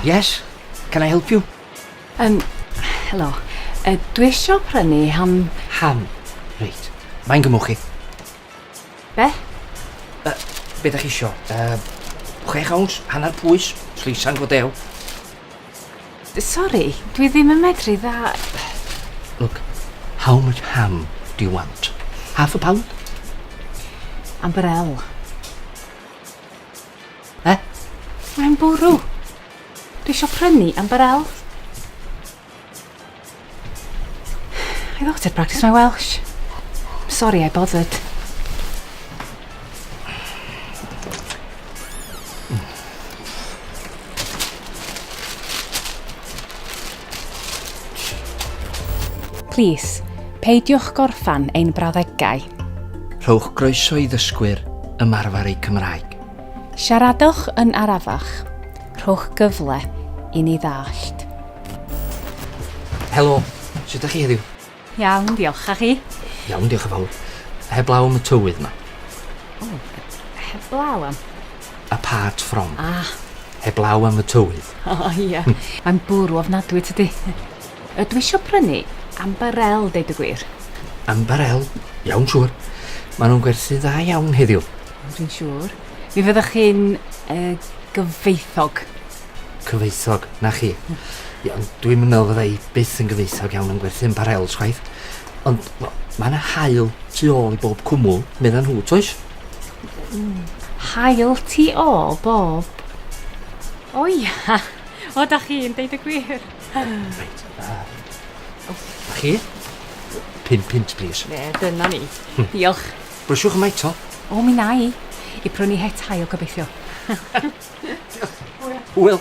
Yes, can I help you? Um, helo. Uh, dwi eisiau prynu ham... Ham? Reit. Mae'n gymwch chi. Be? Uh, be da chi isio? Uh, 6 ounce, hanner pwys, sleisan go dew. Sori, dwi ddim yn medru dda... Look, how much ham do you want? Half a pound? Ambrel. Eh? Mae'n bwrw. Dwi eisiau prynu ambarel. I thought I'd practice my Welsh. Sorry I bothered. Plîs, peidiwch gorffan ein brawddegau. Rhowch groeso i ddysgwyr ymarfer eu Cymraeg. Siaradwch yn arafach. Rhowch gyfle i ni ddallt. Helo, sut ydych chi heddiw? Iawn, diolch. A chi? Iawn, diolch yn fawr. Heblaw am y tywydd yma. O, heblaw am? Apart from. Ah. Heblaw am y tywydd. O, oh, ia. Mae'n bwrw ofnadwy, tydi? Dwi eisiau prynu ambarel, deud y gwir. Ambarel? Iawn, siŵr. Maen nhw'n gwerthu dda iawn heddiw. Dwi'n siŵr. Mi fyddwch chi'n uh, gyfeithog. Cyfeithog, na chi. Ia, ond dwi'm yn meddwl fydda i byth yn gyfeithog iawn yn gwerthu ymbarels chwaith. Ond, wel, mae yna haul tu ôl i bob cwmwl, medda nhw, toes? Haul tu ôl bob... O ia! O, da chi'n deud y gwir. Reit. Uh, na chi? Pin pint, please. Ne, dyna ni. Diolch. Brysiwch yma eto. O, mi na i. I prynu het haul, gobeithio. Hwyl.